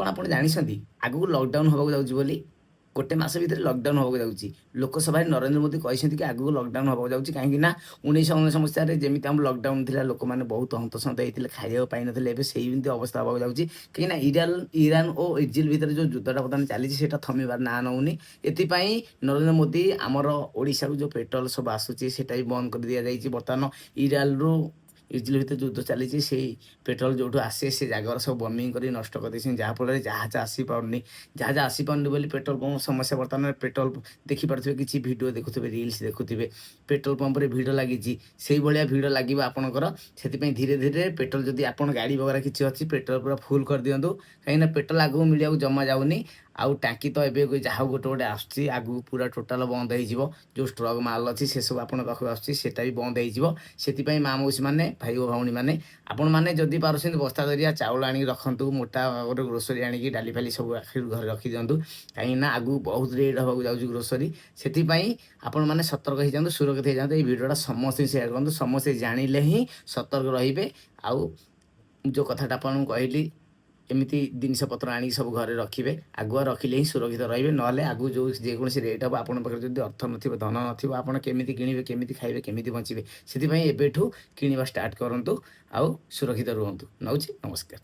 କ'ଣ ଆପଣ ଜାଣିଛନ୍ତି ଆଗକୁ ଲକଡାଉନ୍ ହେବାକୁ ଯାଉଛି ବୋଲି? ଗୋଟେ ମାସ ଭିତରେ ଲକଡାଉନ୍ ହେବାକୁ ଯାଉଛି। ଲୋକସଭାରେ ନରେନ୍ଦ୍ର ମୋଦି କହିଛନ୍ତି କି ଆଗକୁ ଲକଡାଉନ୍ ହେବାକୁ ଯାଉଛି। କାହିଁକି ନା 1919 ମସିହାରେ ଯେମିତି ଆମ ଲକଡାଉନ୍ ଥିଲା, ଲୋକମାନେ ବହୁତ ହନ୍ତସନ୍ତ ହେଇଥିଲେ, ଖାଇବାକୁ ପାଇନଥିଲେ। ଏବେ ସେମିତି ଅବସ୍ଥା ହେବାକୁ ଯାଉଛି। କାହିଁକିନା ଇରାନ ଓ ଇଜ୍ରାଏଲ ଭିତରେ ଯେଉଁ ଯୁଦ୍ଧଟା ବର୍ତ୍ତମାନ ଚାଲିଛି, ସେଇଟା ଥମିବାର ନାଁ ନେଉନି। ଏଥିପାଇଁ ନରେନ୍ଦ୍ର ମୋଦି ଆମର ଓଡ଼ିଶାକୁ ଯେଉଁ ପେଟ୍ରୋଲ ସବୁ ଆସୁଛି, ସେଇଟା ବି ବନ୍ଦ କରି ଦିଆଯାଇଛି। ବର୍ତ୍ତମାନ ଇରାନରୁ ଇଜ୍ରାଏଲ ଭିତରେ ଯୁଦ୍ଧ ଚାଲିଛି, ସେଇ ପେଟ୍ରୋଲ ଯେଉଁଠୁ ଆସେ, ସେ ଜାଗାର ସବୁ ବମିଂ କରି ନଷ୍ଟ କରିଦେଇଛନ୍ତି, ଯାହାଫଳରେ ଜାହାଜ ଆସିପାରୁନି। ଜାହାଜ ଆସିପାରୁନି ବୋଲି ପେଟ୍ରୋଲ ପମ୍ପ ସମସ୍ୟା। ବର୍ତ୍ତମାନ ପେଟ୍ରୋଲ ଦେଖିପାରୁଥିବେ, କିଛି ଭିଡ଼ିଓ ଦେଖୁଥିବେ, ରିଲ୍ସ ଦେଖୁଥିବେ, ପେଟ୍ରୋଲ ପମ୍ପରେ ଭିଡ଼ ଲାଗିଛି। ସେଇଭଳିଆ ଭିଡ଼ ଲାଗିବ ଆପଣଙ୍କର। ସେଥିପାଇଁ ଧୀରେ ଧୀରେ ପେଟ୍ରୋଲ, ଯଦି ଆପଣ ଗାଡ଼ି ବଗେରା କିଛି ଅଛି, ପେଟ୍ରୋଲ ପୁରା ଫୁଲ୍ କରିଦିଅନ୍ତୁ। କାହିଁକିନା ପେଟ୍ରୋଲ ଆଗକୁ ମିଳିବାକୁ ଜମା ଯାଉନି। ଆଉ ଟାଙ୍କି ତ ଏବେ ଯାହା ଗୋଟେ ଗୋଟେ ଆସୁଛି, ଆଗକୁ ପୁରା ଟୋଟାଲ ବନ୍ଦ ହେଇଯିବ। ଯେଉଁ ଷ୍ଟକ୍ ମାଲ ଅଛି, ସେସବୁ ଆପଣଙ୍କ ପାଖକୁ ଆସୁଛି, ସେଟା ବି ବନ୍ଦ ହେଇଯିବ। ସେଥିପାଇଁ ମା ମଉସୀମାନେ, ଭାଇ ଓ ଭଉଣୀମାନେ, ଆପଣମାନେ ଯଦି ପାରୁଛନ୍ତି, ବସ୍ତା ଜରିଆ ଚାଉଳ ଆଣିକି ରଖନ୍ତୁ, ମୋଟା ଗୋଟେ ଗ୍ରୋସରୀ ଆଣିକି ଡାଲି ଫାଲି ସବୁ ଘରେ ରଖିଦିଅନ୍ତୁ। କାହିଁକିନା ଆଗକୁ ବହୁତ ରେଟ୍ ହେବାକୁ ଯାଉଛି ଗ୍ରୋସରୀ। ସେଥିପାଇଁ ଆପଣମାନେ ସତର୍କ ହେଇଯାଆନ୍ତୁ, ସୁରକ୍ଷିତ ହେଇଯାଆନ୍ତୁ। ଏଇ ଭିଡ଼ିଓଟା ସମସ୍ତେ ସେୟାର କରନ୍ତୁ। ସମସ୍ତେ ଜାଣିଲେ ହିଁ ସତର୍କ ରହିବେ। ଆଉ ଯେଉଁ କଥାଟା ଆପଣଙ୍କୁ କହିଲି, ଏମିତି ଜିନିଷପତ୍ର ଆଣିକି ସବୁ ଘରେ ରଖିବେ। ଆଗୁଆ ରଖିଲେ ହିଁ ସୁରକ୍ଷିତ ରହିବେ। ନହେଲେ ଆଗକୁ ଯେଉଁ ଯେକୌଣସି ରେଟ୍ ହେବ, ଆପଣଙ୍କ ପାଖରେ ଯଦି ଅର୍ଥ ନଥିବ, ଧନ ନଥିବ, ଆପଣ କେମିତି କିଣିବେ, କେମିତି ଖାଇବେ, କେମିତି ବଞ୍ଚିବେ? ସେଥିପାଇଁ ଏବେଠୁ କିଣିବା ଷ୍ଟାର୍ଟ କରନ୍ତୁ ଆଉ ସୁରକ୍ଷିତ ରୁହନ୍ତୁ। ନଉଛି, ନମସ୍କାର।